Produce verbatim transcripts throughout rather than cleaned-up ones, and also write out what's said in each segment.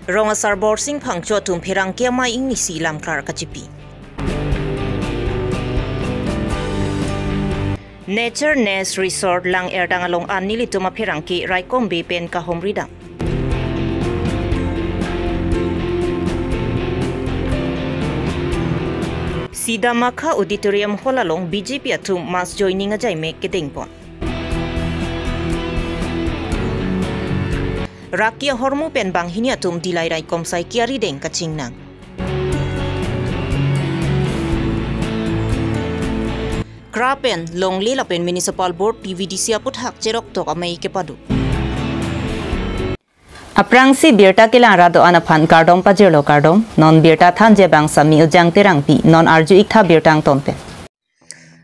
Rong asar Borsing Phangcho atum pherangke amei ingnisi lamklar kachipi. Nature Nest Resort Lang-erdang along an nelitum apherangke raikom be pen kahumri dam. Sidamakha Auditorium Hall along B J P atum mass joining ajaimek kedengpon. Raki ahormu pen banghini atum Dillai raikom saiki arideng kachingnang. Kra pen longle lapen Municipal Board T V D C aputhak cheroktok amei kepado. Aphrangsi birta kelang ra do-an aphan kardom pajirlo, kardom. Non birta thanji abang Sami Ujang Terangpi, non arju-iktha birta angton pen.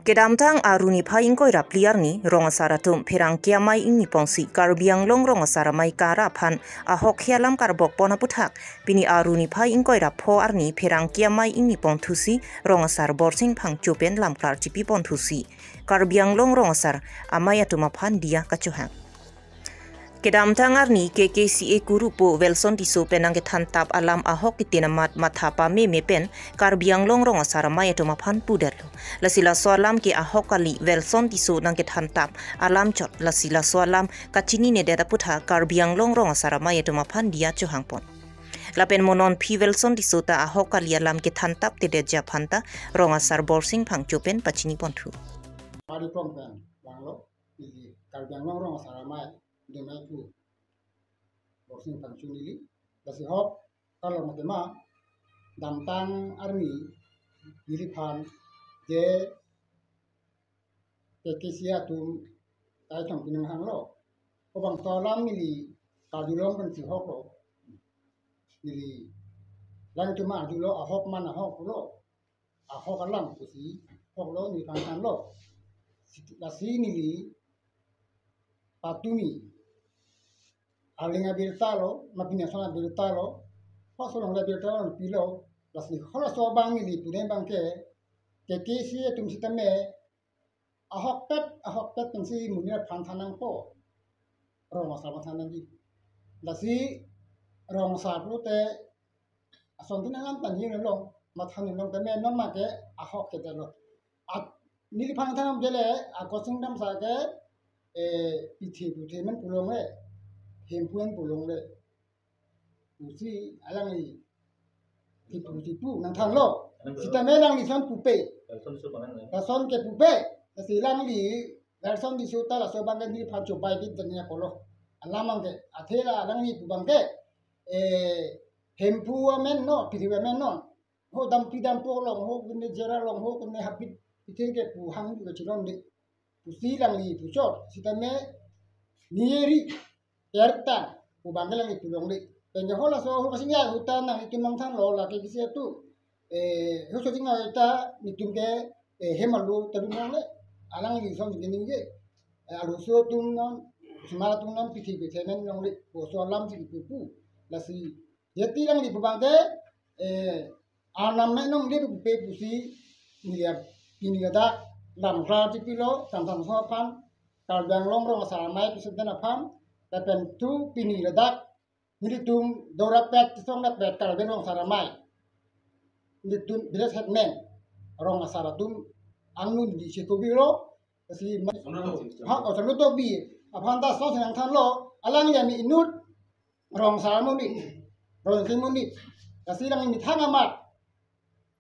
Kedamtang Aru niphai ingkoi ra phli arni rong asar atum pherangke amei ingniponsi Karbi Anglong rong asar amei kara aphan ahok he alam karbokpon aputhak, pini Aru niphai ingkoi ra pho arni pherangke amei ingniponthusi rong asar Borsing Phangcho pen lamklar chipiponthusi Karbi Anglong rong asar amei atum aphan diya kachohang. Kedamtang arni K K C A kurupo Welson Tisso pen nangkethantap alam ahok kiti amat matha pameme pen Karbi Anglong rong asar amei atum aphan pudetlo. Lasi laso alam ke ahok kali, Welson Tisso nangkethantap alam chot, lasi laso alam kachininedet aputha Karbi Anglong rong asar amei atum aphan diya chohangpon. Lapen mo non phi Welson Tisso ta ahok kali alam kethantaptedetji aphanta rong asar Borsing Phangcho pen pachiniponthu. Pari pong pen banglo. Neli Karbi Anglong rong asar amei, demai pu Borsing Phangcho neli. Lasi ahok kalong tema damtang arni neliphan je K K C A atum tai thong pinang hanglo. Kobang to alam neli karjulong pensi ahoklo. Neli lang cuma arjulo, ahok man ahoklo. Ahok alam pusi ahoklo, neli pangtanglo. Lasi neli patumi arling abirta lo, mapini ason abirta lo, halaso along abirta lo pilo. Lasi halaso abang neli pudeng abang ke K K C A atum sitame ahokpet, ahokpet pensi monit aphan than nangpo. Rong asar aphan than nangji. Lasi rong asar pulote ason tin alam tangji nanglo, matha nanglo tame non make ahok ke dalo. At neliphan than nang jele akosing dam sa ke, eh, pithe puthe men pulongle, Hemphu men pulongle pusi alangli tipu tipu nangthanlo. Sitame alangli lason pupe. Lason ke pupe. Lasi alangli Welson Tisso ta laso abang ke neliphan chobai bit dania kolo. Alam abang ke, athe la alangli pu abang ke, eh, Hemphu amen non, pithe amen non. Ho dampi dampo along, ho kene jera along, ho kene habit pithe ke pu hang juga chilonde. Pusi alangli puchot, sitame niyeri kerta pu abang ke alangli pulongle. Penke halaso ho kasing ya hutan nang itum nangthanlo, la K K C A atum. Eh, ho sojing na ita nitum ke, eh, hem alu tadu nongle. Alangli lason ke ningje. Eh, alu so atum non, semar atum non pithe pithe men nongle. Halaso alam si kipu pu. Lasi jeti alangli pu abang ke, eh, anam me nongle pupe pusi neli pini ladak lamklar chipilo, samsam so aphan, Karbi Anglong rong asar amei president aphan, lapen tu pini ladak nelitum dorapet, tisong lapet Karbi Anglong rong asar amei, nelitum village headman, rong asar atum angno neli chekobilo, lasi ma-, ha, o, Sonu Tokbi aphan ta lason si nangthanlo, alangli ami inut rong asar amonit, rong asar amonit. Lasi alangli methang amat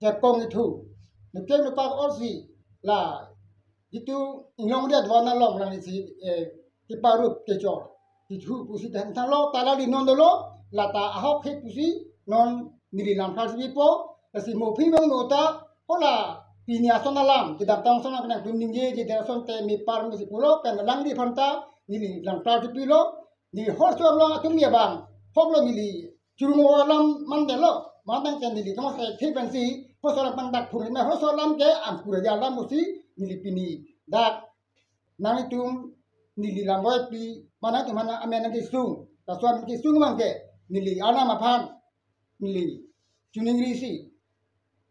jakong ithu, nukeng nupak orsi, la jitu inglong dia dua nalong alangli si, eh, kiparup kechor ithu pusi than thanlo, ta alangli non dolo, lata ahok he pusi non neli lamklar si pipo. Lasi mo phi mangno ta, hola pini ason alam, kedamtang ason alam nangtum ningje, je derason te mepar mesi pulo, pen alangliphan ta neli lamklar si pilo. Neli halaso along atum ya bang, hoklo neli churung alam mandelo, mandang ke neli kama se the pensi, halaso alam pangdak phur me, halaso alam ke angkur ya alam pusi, neli pini dak nanglitum neli lamvoi pi, mana tu mana amen nangkesung, laso amen kesung abang ke neli anam aphan neli chuning risi,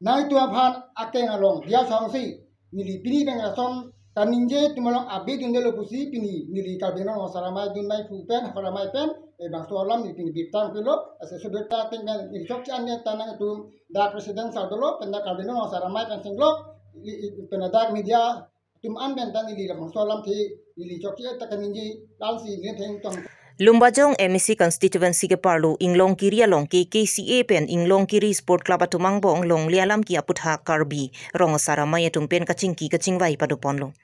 nanglitum aphan akeng along diya chongsi, neli pini pen lason kaningje atum along abidundelo pusi pini neli Karbi Anglong Rong Asar Amei dun amei aphu pen, hakor amei pen, eh, bangso alam neli pini birta pilo, ase so birta ateng pen neli chokche an pen ta nangtum dak president sar dolo, pen dak Karbi Anglong Rong Asar Amei pen chenglok, i, i, pen dak media atum an pen ta neli labangso alamthe neli chokche ta kaningje, la-ansi neli thengtong. Lumbajong M A C constituency keparlo Inglongkiri along K K C A pen Inglongkiri Sport Club atum angbong longle alam ke aputhak Karbi Rong Asar Amei atum pen kachingki kachingvai padoponlo.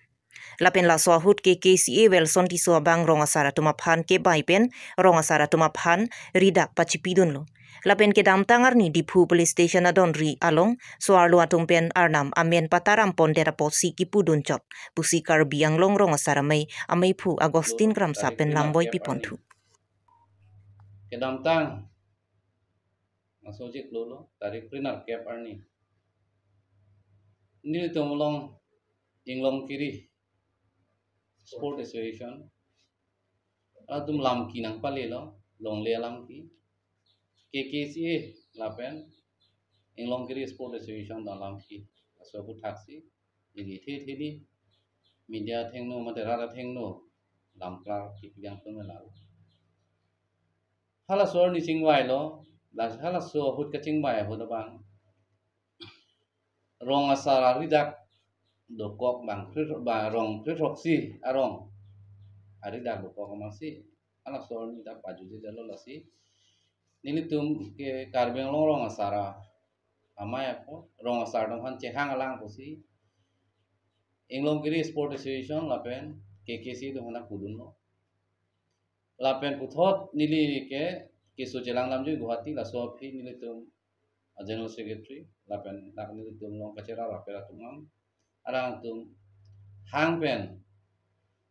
Lapen laso ahut K K C A Welson Tisso abang rong asar atum aphan kevai pen rong asar atum aphan ridak pachipidunlo. Lapen kedamtang arni Diphu Police Station adonri along so-arlo atum pen arnam amen pataram pondet apotsi kipudun chot pusi Karbi Anglong Rong Asar Amei ameiphu Augustine Kramsa pen lamboi piponthu. Kedamtang, laso chiklo lo, tarik kre-nerkep arni, nelitum along Inglongkiri Sport Association atum lamki nangpalelo, longle alamki. K K C A lapen Inglongkiri Sport Association alamki, laso aphuthaksi neli the the di media athengno mate rat athengno lamklar kipi yang tum lalo. Halaso arni chingvailo, la halaso ahut kachingvai ahut abang rong asar aridak dokok bang kre-, ba rong kre-throksi arong aridak dokok amatsi halaso arni ta pajutedetlo, lasi nelitum ke Karbi Anglong Rong Asar Amei apot rong asar atum aphan chehang alang pusi Inglongkiri Sport Association lapen K K C atum aphan pudunlo. Lapen puthot neli ke keso chelang damjui Guwahati, laso aphi nelitum a General Secretary lapen dak nelitum along kacherap rapper atum an, alangtum hang pen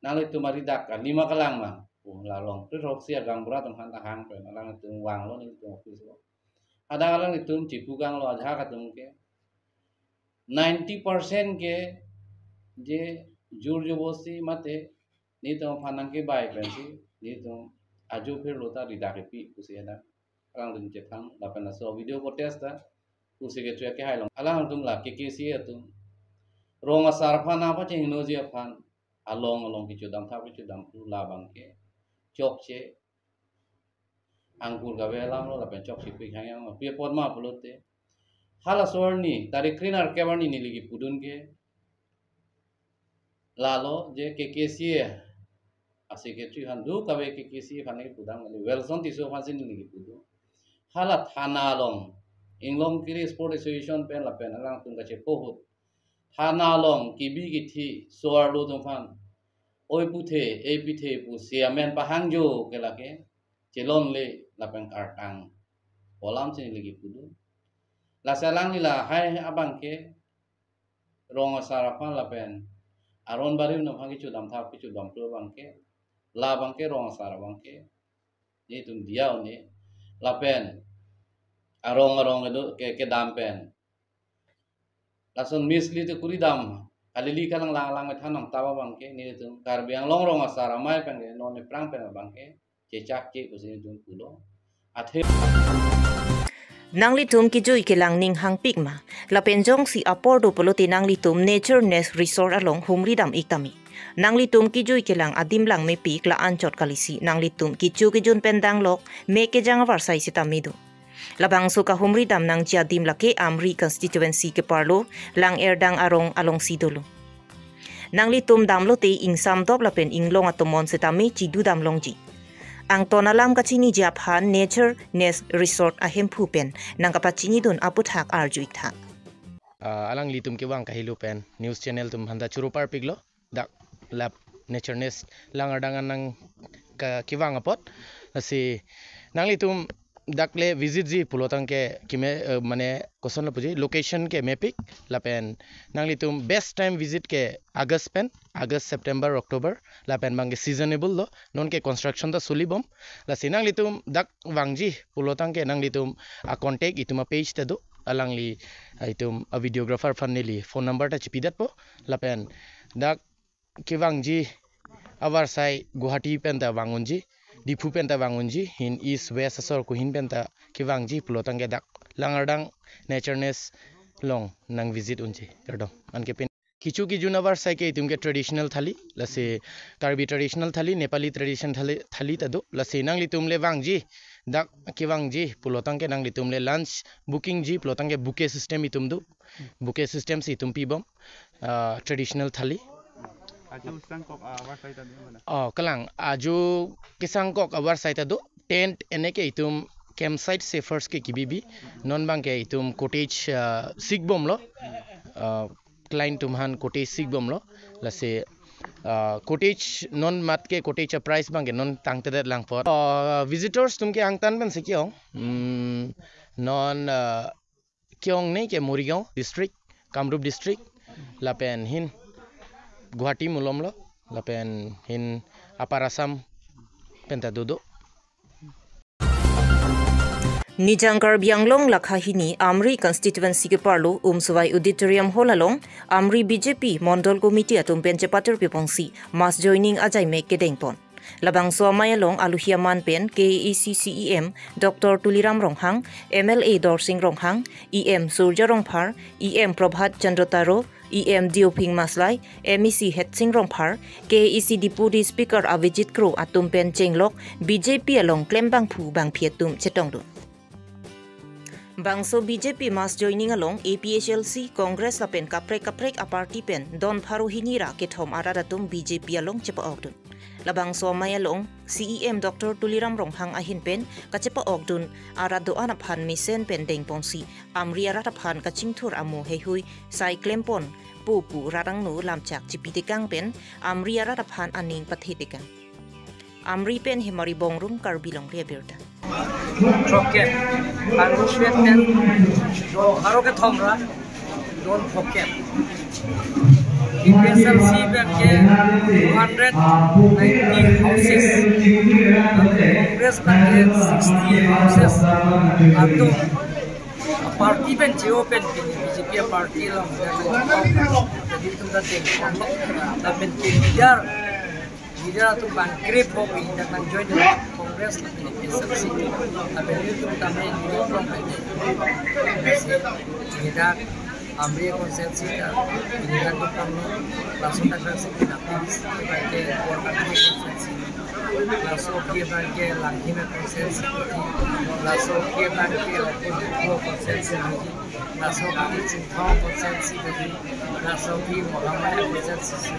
nanglitum aridak kalima kalang ma pu la rong kre-throksi agaonbura atum aphan ta hang pen alangtum vanglo nelitum office lo. Hadak alangtum chipu kanglo, ajahak atum ke ninety percent ke je jur jobosti mate nelitum aphan nangkevai pensi nelitum ajo phirlo ta ridak kepi pusi hadak alangtum chethang, lapen laso video footage ta pu secretary akehai along alangtum la K K C atum rong asar aphan nangpachehingnoji aphan along along kechodam thap kechodam phru labang ke chokche angkur kave alamlo lapen chokche pik hang yang pi apot ma pulote halaso arni tarik kre-nerkep arni neli kipudun ke lalo je K K C a secretary aphan do kave, K K C aphan neli pudam kali, Welson Tisso aphansi neli kipudo. Hala thana along Inglongkiri Sport Association pen lapen alangtum kachepo ahut thana along kebi kethe so-arlo atum aphan oi puthe, ei pithe pusi amen pahangjo ke lake chelongle lapen kartang pu alamsi neli kipudo. Lasi alangli lahai abang ke rong asar aphan lapen aron barim atum aphan kechodam thap kechodam phru abang ke, labang ke rong asar abang ke nelitum diya un-e, lapen arong arong kedo ke kedam pen lason mislead kuri dam, alili kalang lang lang methan nangtap abang ke nelitum Karbi Anglong Rong Asar Amei pen ke non aphrang pen abang ke chechak ke pusi nelitum pulo. Athe nanglitum kejui kelang ning hangpik ma? Lapen jongsi apor do pulote nanglitum Nature Nest Resort along humri dam ik tame. Nanglitum kejui kelang adim lang mepik la anchot kalisi nanglitum kecho kejun pen danglok me kejang avarsai sitame do. Labangso kahumri dam nangji adim lake Amri constituency keparlo Langerdang arong alongsi dolo. Nanglitum damlote ingsamdop lapen inglong atomon sitame chidu dam longji. Angton alam kachiniji aphan Nature Nest Resort ahemphu pen nangkapachinidun aputhak arju iktha. Ah, alanglitum kevang kahelo pen news channel atum aphanta choro parpiklo. Dak lap Nature Nest Langerdang an nang ka-, kevang apot. Lasi nanglitum dak le visit ji pulotangte keme, eh, mane kosonlo puji, location ke mepik lapen nanglitum best time visit ke August pen, August, September, October lapen abang ke seasonable lo, non ke construction ta solibom. Lasi nanglitum dak vangji pulotangte nanglitum a contact itum a page ta do, alangli, ah, itum a videographer aphan neli phone number ta chipidetpo lapen dak kevangji avarsai Guwahati pen ta vang unji, Diphu pen ta vang unji, hin East West asor kohin pen ta kevangji pulotangte dak Langerdang Nature Nest along nang visit unji, kardom. Anke pen Kecho kejun avarsai ke itum ke traditional thali, lasi Karbi traditional thali, Nepali traditional thali, thali ta do, lasi nanglitum le vangji, dak kevangji pulo tangte nanglitum le lunch booking ji pulo tangte buffet system itum do, buffet system si itum pibom, ah, traditional thali. Ajo sangkok avarsai ta do mana? Oh, kalang, ajo kesangkok avarsai ta do, tent ene ke itum campsite se first ke kebibi, non abang ke itum cottage, ah, sikbomlo, ah, client atum aphan cottage sikbomlo, lasi, ah, cottage non mat ke cottage a price abang ke non tangtedet lang apot. Ah, visitors atum ke angtan pensi ke-ong, hmm, non, ah, ke-ongne ke Morigaon district, Kamrup district, lapen hin Guwahati malomlo, lapen hin Upper Assam pen ta dodo. Nijang Karbi Anglong lakha hini Amri constituency keparlo Umswai Auditorium Hall along Amri B J P Mondol Committee atum pen chepatir pipongsi mass joining ajaimek kedengpon. Labangso amei along aluhi aman pen K A A C C E M Doctor Tuliram Ronghang, M L A Dorsing Ronghang, E M Surjya Rongphar, E M Prabhat Chandra Taro, E M Deophing Maslai, M A C Headsing Rongphar, K A A C Deputy Speaker Avijit Kro atum pen chenglok B J P along klembangphu bangphi atum chetongdun. Bangso B J P mass joining along A P H L C, Congress lapen kaprek kaprek aparty pen don pharo hini ra kethom arat atum B J P along chepa-okdun. Labangso amei along C E M Doctor Tuliram Ronghang ahin pen kachepa-okdun arat do-an aphan mesen pen dengponsi Amri arat aphan kachingthur amo heihui sai klemponpo pu rat angno lamchak chipitekang pen Amri arat aphan aning pathetekang. Amri pen Hemari Bongrung, Karbi Longri Abirta. Throkkep, Congress pen don pharo kethom ra don throkkep. A P H L C pen ke two hundred ninety houses, Congress pen ke sixty houses atum aparty pen che-o pen pini B J P aparty along jadi atum ta dengponlo, lapen ke leader, leader atum bang krip ho pini dak nang join Congress lapen A P H L C, lapen atum tame ni along pen ke Congress, leader Amri constituency ta, leader atum pamlo, laso ta kan si pina pins, ke bang ke Borkanpur constituency, laso ke bang ke Langhin constituency, laso ke bang ke Raipur constituency, laso ke Chinthong constituency, laso ke Mahamaya constituency.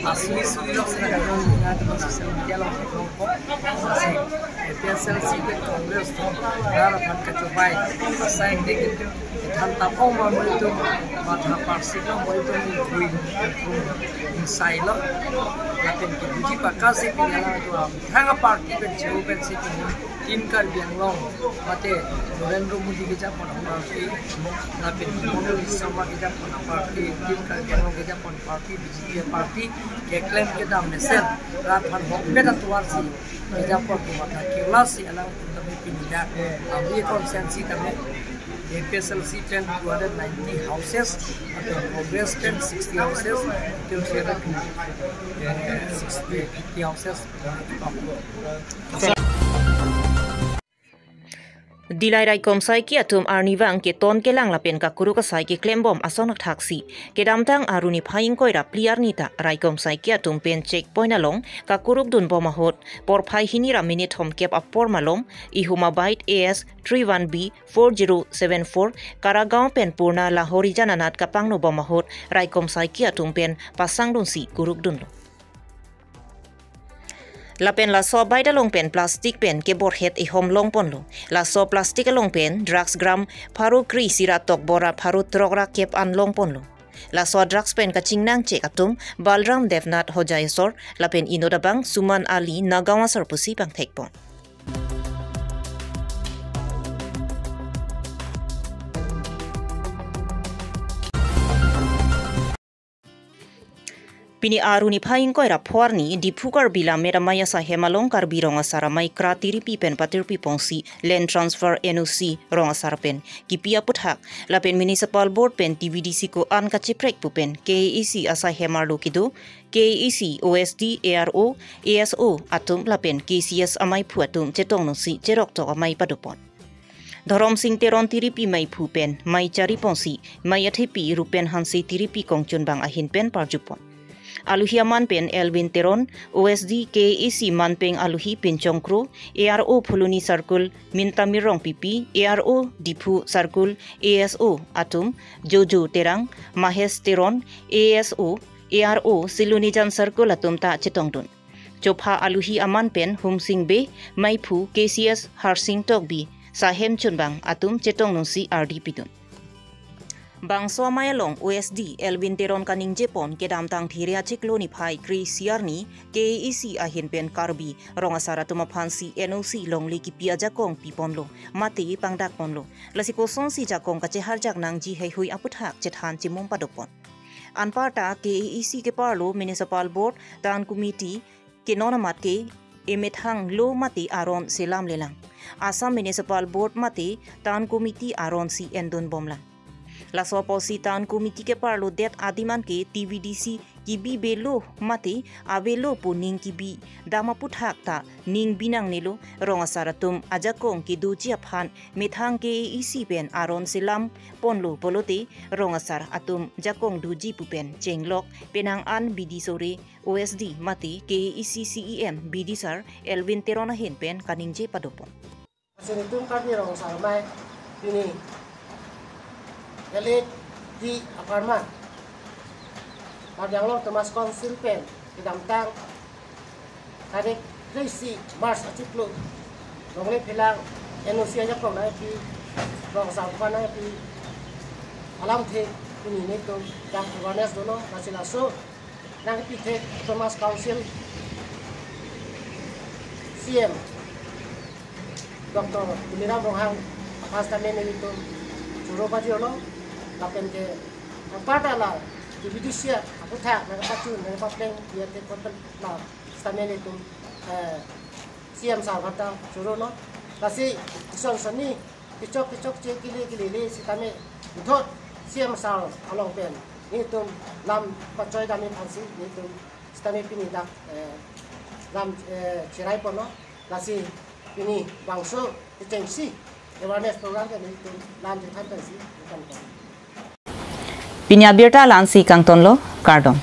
Asli suli lok sila kajon na di social media lok lok ko. A P H L C ke Congress to, dar aphan kachobei asai ke than tapong ma mo itum, matha parsi no mo itum ni buin, insai lo. Lapen ke buji pakasi pini alam atum, thang aparty pen che-o pensi pini Team Karbi Anglong, mate Narendra Modi kejapon aparty, lapen Himanta Biswa Sarma kejapon aparty, Team Karbi Anglong kejapon aparty, B J P aparty keklem kedam mesen, rat aphan hokpet atovarsi kejapon pu matha keklem si alam atum tame pini dak Amri constituency tame A P H L C pen two hundred ninety houses, lapen Congress pen sixty houses, total three hundred sixty houses. Dillai raikom saiki atum arnivang keton kelang lapen kakuruk asai keklembom ason athaksi kedamtang Aru niphai ingkoi ra phli arni ta raikom saiki atum pen checkpoint along kakurukdunbom ahut porphai hini ra minute thomkep apor malom Ihumabait A S three one B four zero seven four Karagaon pen Purna Lahorijan anat kapangnobom ahut raikom saiki atum pen pasangdunsi kurukdunlo. Lapen laso abait along pen plastic pen keborhet ihom longponlo. Laso plastic along pen drugs gram pharo kre-isi ra tokbor ra pharo throk ra kep an longponlo. Laso drugs pen kachingnangchek atum Balram Devnath Hojai asor lapen inut abang Suman Ali Nagaon asor pusi pangthekpon. Pini Aru niphai ingkoi ra phli arni Diphu Karbi Lammet Amei asaihem along Karbi Rong Asar Amei kra tiripi pen patirpipongsi land transfer N O C Rong Asar pen kipi aputhak lapen Municipal Board pen T V D C ko-an kacheprek pu pen K A A C asaihem arlo kedo, K A A C O S D, A R O, A S O atum lapen K C S ameiphu atum chetongdunsi cheroktok amei padopon. Dhorom Sing Teron tiripi meiphu pen mei chariponsi mei athepi Rupen Hanse tiripi kongchunbang ahin pen parjupon. Aluhi aman pen Elwin Teron, O S D K A A C manpeng aluhi Pinchong Kro, A R O Phuloni Circle Mintamir Rongpipi, A R O Diphu Circle A S O atum, Jojo Terang, Mahesh Teron, A S O, A R O Silonijan Circle atum ta chetongdun. Chopha aluhi aman pen Humsing Bey, meiphu K C S Harsing Tokbi, sahem chunbang atum chetongdunsi ardi pidun. Bangso amei along O S D Elwin Teron kaningjepon kedamtang Thiri achiklo niphai kre-isi arni K A A C ahin pen Karbi rong asar atum aphansi N O C longle kipi ajakong piponlo mate pangdakponlo. Lasi kosonsi jakong kacheharjak nangji heihui aputhak chethan chimum padopon. Anparta K A A C keparlo Municipal Board, Town Committee, ke non amat ke emethang lo mate aron selam lelang. Assam Municipal Board mate Town Committee aronsi endun bomlang. Laso apotsi Town Committee keparlo det adim an ke T V D C kibi belo mate avelo pu ning kibi dam aputhak ta ning binangnelo, rong asar atum ajakong kedoji aphan methang K A A C pen aron selam ponlo pulote rong asar atum jakong doji pu pen chenglok penang an bidi sore O S D mate K A A C C E M bidi sar Elwin Teron ahin pen kaningje padopon. Lasi netum Karbi rong asar amei pini L A T apartment Karbi Anglong Autonomous Council pen kedamtang tarik kre-isi March achiklo longle phelang N O C ajakong nangpi, rong asar aphan nangpi alamthe pini netum dak awareness dono. Lasi laso nangpi thek Autonomous Council C E M Doctor Tuliram Ronghang aphan sitame netum choro pajirlo, lapen ke anparta la T V D C aputhak nangpachun nangpapleng ya te kotel la sitame netum, eh, C E M sir aphan ta chorono. Lasi ison sonni kechok kechokche kili kilili sitame puthot C E M sir along pen netum lam pachoi dam aphansi netum sitame pini dak, eh, lam, eh, cherai ponlo. Lasi pini bangso kechengsi awareness program ke netum lam chethan pensi kan pon. Pini abirta la-ansi kangtonlo, kardom.